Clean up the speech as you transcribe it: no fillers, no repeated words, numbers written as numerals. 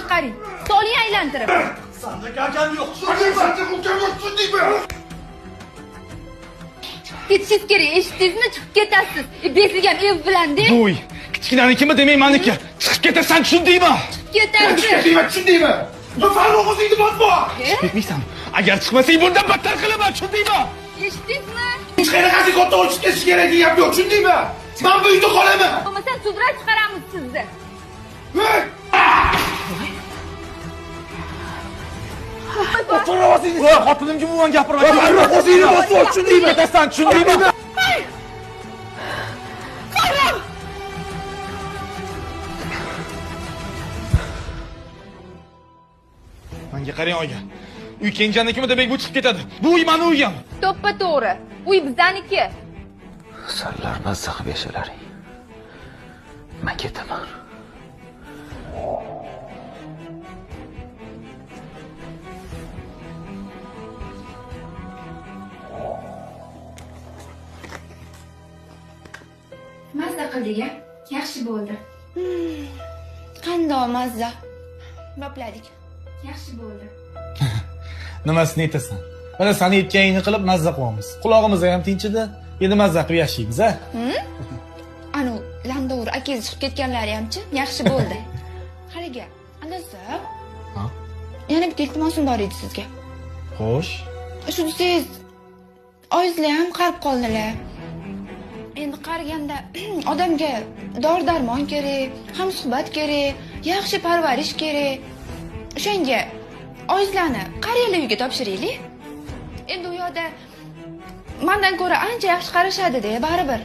chiqaring. Soling aylantirib. Sanda akam yo'q, tushundingmi? Sanda ukam yo'q, tushundingmi? Ketishingiz kerak, eshitdingizmi? Chiqib ketasiz. Besilgan ev bilan-da. Bu uy kichkinanikimi demak meniki. Chiqib ketasan, tushundingmi? Chiqib ketasiz. Tushundingmi, tushundingmi? Farruh o'zingni botma. Chiqib ketmaysan. Agar chiqmasang bundan battar qilaman, tushundingmi? Eshitdingizmi? Hech qanaqasi katta o'chib ketish kerak degan gap yo'q, tushundingmi? Men bu uyda qolaman. Bo'lmasa sudrab chiqaramiz sizni. Voy, xotinimga umuman gapirma. Farruh o'zingni botma, tushundingmi? Ketasan, tushundingmi? Menga qarang oga. Uy kenjanikimi demak bu chiqib ketadi. Bu uy meni uyim. To'ppa-to'g'ri. Uy bizaniki. Sanlar mazza qilib yashalaring. Men ketaman. Mazza qildik-a? Yaxshi bo'ldi. Qandoq mazza. Bopladik. Yaxshi bo'ldi. Nimasini aytasan? Mana seni aytganingni qilib mazza qilyapmiz. Qulog'imiz ham tinchidi, endi mazza qilib yashaymiz, a? Anu, landovur akangiz chiqib ketganlari hamchi yaxshi bo'ldi. Haligi, andasi. Ha? Yana bitta iltimosim bor edi sizga. Xo'sh. Shu desangiz, oyizlar ham qarib qoldilar. Endi qariganda odamga dori-darmon kerak, hamsuhbat kerak, yaxshi parvarish kerak. O'shanga oyizlarni qariyalar uyiga topshiraylik. Endi u yoqda mendan ko'ra ancha yaxshi qarashadi-da, baribir.